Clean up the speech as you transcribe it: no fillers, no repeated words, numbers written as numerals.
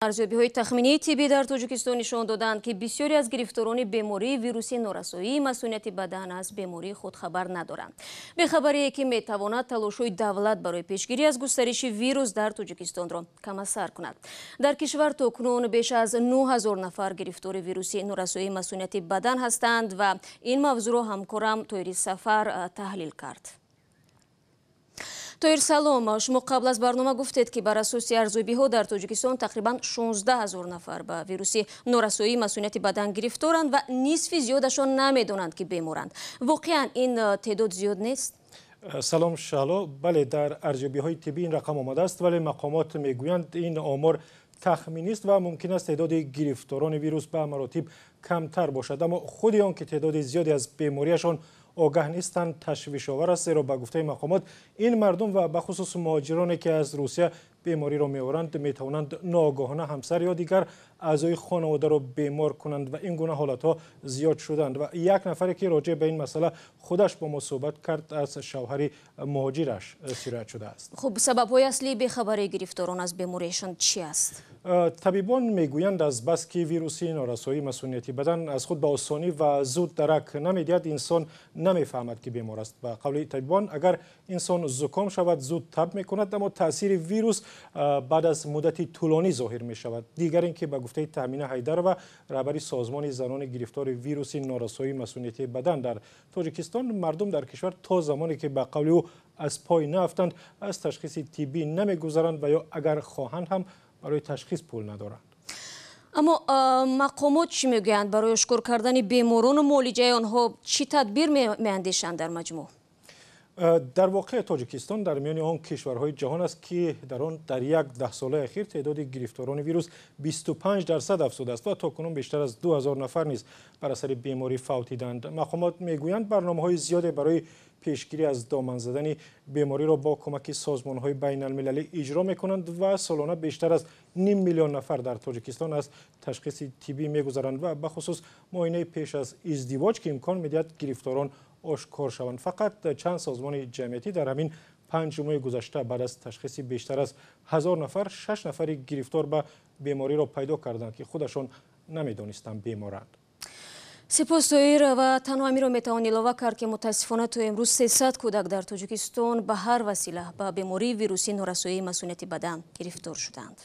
Арзёбиҳои тахминии тиббӣ дар Тоҷикистон нишон доданд, ки бисёре аз гирифторони бемории вирусии норасоии масунияти бадан аз бемории худ хабар надоранд. Бехабарие, ки метавонад талошҳои давлат барои пешгирӣ аз густариши вирус дар Тоҷикистонро камасар кунад. Дар кишвар то кунун беш аз 9000 нафар гирифтори вируси норасоии масунияти бадан ҳастанд ва ин мавзӯъро ҳамкорам Тоҳири Сафар таҳлил кард. Тоҳир, салом. Шумо қабл аз барнома гуфтед, ки бар асоси арзёбиҳо дар Тоҷикистон тақрибан 16 ҳазор нафар ба вируси норасоии масунияти бадан гирифторанд ва нисфи зиёдашон намедонанд, ки беморанд. Воқеан ин теъдод зиёд нест? Салом, Шаҳло. Бале, дар арзёбиҳои тиббӣ ин рақам омадааст, вале мақомот мегӯянд, ин омор тахминист ва мумкин аст теъдоди гирифторони вирус ба маротиб камтар бошад. Аммо худи он ки теъдоди зиёде аз бемориашон огаҳ нестанд, ташвишовар аст, зеро ба гуфтаи мақомот ин мардум ва бахусус муҳоҷироне, ки аз Русия бемориро меоранд, метавонанд ноогоҳона ҳамсар ё дигар аъзои хонаводаро бемор кунанд ва ин гуна ҳолатҳо зиёд шуданд. Ва як нафаре, ки роҷеъ ба ин масъала худаш бо мо суҳбат кард, аз шавҳари муҳоҷираш сироят шудааст. Хуб, сабабҳои аслии бехабарии гирифторон аз бемориашон чӣ аст? Табибон мегӯянд, аз бас ки вируси норасоии масунияти бадан аз худ ба осонӣ ва зуд дарак намедиҳад, инсон намефаҳмад, ки бемор аст. Ба қавли табибон, агар инсон зуком шавад, зуд таб мекунад, аммо таъсири вирус баъд аз муддати тӯлонӣ зоҳир мешавад. Дигар ин ки ба гуфтаи Таъмина Ҳайдарова, раҳбари созмони занони гирифтори вируси норасоии масунияти бадан дар Тоҷикистон, мардум дар кишвар то замоне ки ба қавли ӯ аз пой наафтанд, аз ташхиси тиббӣ намегузаранд ва ё агар хоҳанд ҳам барои ташхис пул надоранд. Аммо мақомот чӣ мегӯянд? Барои ошкор кардани беморону муолиҷаи онҳо чӣ тадбир меандешанд дар маҷмӯъ? Дар воқеъ Тоҷикистон дар миёни он кишварҳои ҷаҳон аст, ки дар он дар як даҳсолаи ахир теъдоди гирифторони вирус 25% афзудааст ва то кунун бештар аз 2000 нафар низ бар асари беморӣ фавтиданд. Мақомот мегӯянд, барномаҳои зиёде барои пешгирӣ аз доман задани бемориро бо кӯмаки созмонҳои байналмилалӣ иҷро мекунанд ва солона бештар аз ним миллион нафар дар Тоҷикистон аз ташхиси тиббӣ мегузаранд ва бахусус муоинаи пеш аз издивоҷ, ки имкон медиҳад гирифторон ошкор шаванд. Фақат чанд созмони ҷамъиятӣ дар ҳамин 5 моҳи гузашта баъд аз ташхиси бештар аз 1000 нафар шаш нафари гирифтор ба бемориро пайдо карданд, ки худашон намедонистанд беморанд. Сипос, Тоҳир. Ва танҳо ҳаминро метавон илова кард, ки мутаассифона то имрӯз 300 кӯдак дар Тоҷикистон ба ҳар васила ба бемории вирусии норасоии масунияти бадан гирифтор шуданд.